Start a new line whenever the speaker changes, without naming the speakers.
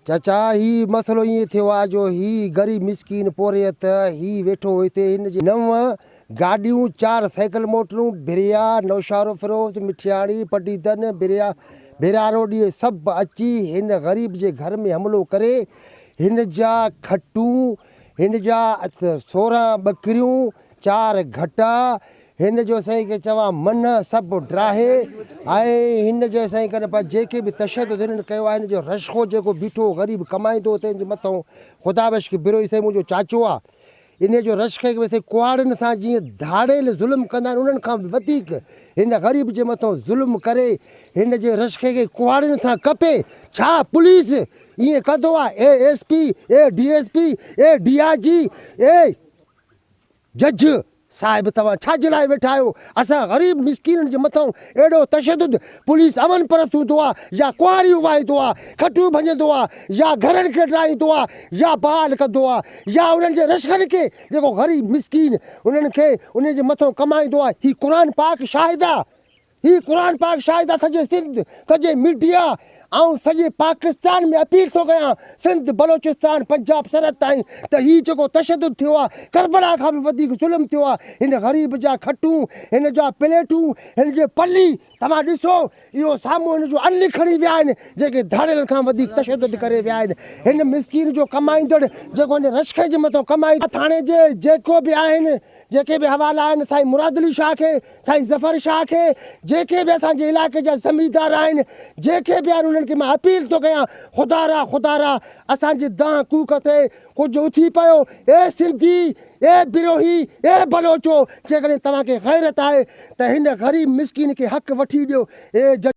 چاچا هي مسئلو ائين ٿيو آ جو هي غريب مسڪين پورهيت هي ويٺو هو هتي هن جي نو گاڏيون چار سائيڪل موٽرون ڀريا نوشهروفيروز مٺياڻي پڊيدن ڀريا ڀيراروڏي سڀ اچي هن غريب جي گهر ۾ حملو ڪري هن جا کٽون هن جا 16 ٻڪريون چار گهٽا هن جو سائين کي چوان منهن سڀ ڊاهي ۽ هن جو سائين ڪن پر جيڪي به تشدد هنن ڪيو آهي هن جو رشخو جيڪو بيٺو غريب ڪمائيندو هو تنهن جي مٿئون خدا بخش بروهي سائين منهنجو چاچو آ انهي جو رشخي کي سائين ڪهاڙين سان جيئن ڌاڙيل ظلم ڪندا آهن انهن کان به وڌيڪ هن غريب جي مٿئون ظلم ڪري هن جي رشخي کي ڪهاڙين سان ڪپي ڇا پوليس ائين ڪندو آ اي S P A D S P A D I جي اي جج صاحب توهان ڇا جي لاء ويٺا آهيو اسان غريب مسڪينن جي مٿان اهڙو تشدد پوليس امن پرست هوندو آ يا ڪهاڙيون وهائيندو آ کٽون ڀڃندو آ يا گهرن کي ڊاهيندو آ يا بحال ڪندو آ يا انهن جي رشڪن کي جيڪو غريب مسڪين انهن کي انهن جي مٿان ڪمائيندو آ هي قرآن پاڪ شاهد آ هي قرآن پاڪ شاهد آ سڄي سنڌ سڄي ميڊيا آئون سڄي پاڪستان ۾ اپيل ٿو ڪيان سنڌ بلوچستان پنجاب سرحد تائين ته هي جيڪو تشدد ٿيو آ ڪربلا کان به وڌيڪ ظلم ٿيو آ هن غريب جا کٽون هن جا پليٽون هن جي پلي توهان ڏسو اهو سامهون هن جو ان کڻي ويا آهن جيڪي ڌاڙيلن کان وڌيڪ تشدد ڪري ويا آهن هن مسڪين جو ڪمائيندڙ جيڪو هن رشڪي جي مٿو ڪمائي ٿاڻي جي جيڪو به آهن جيڪي به حوالا آهن سائين مراد علي شاهه کي سائين ظفر شاهه کي جيڪي به اسان جي علائقي جا زميندار آهن جيڪي به آهن انهن کي مان اپيل ٿو ڪيان خدا را خدا را اسان جي دانهن ڪوڪ تي ڪجهه اٿي پيو اي سنڌي اي بروهي اي بلوچو جيڪڏهن توهان کي غيرت آهي ته هن غريب مسڪين کي حق وٺي ڏيو اي جج.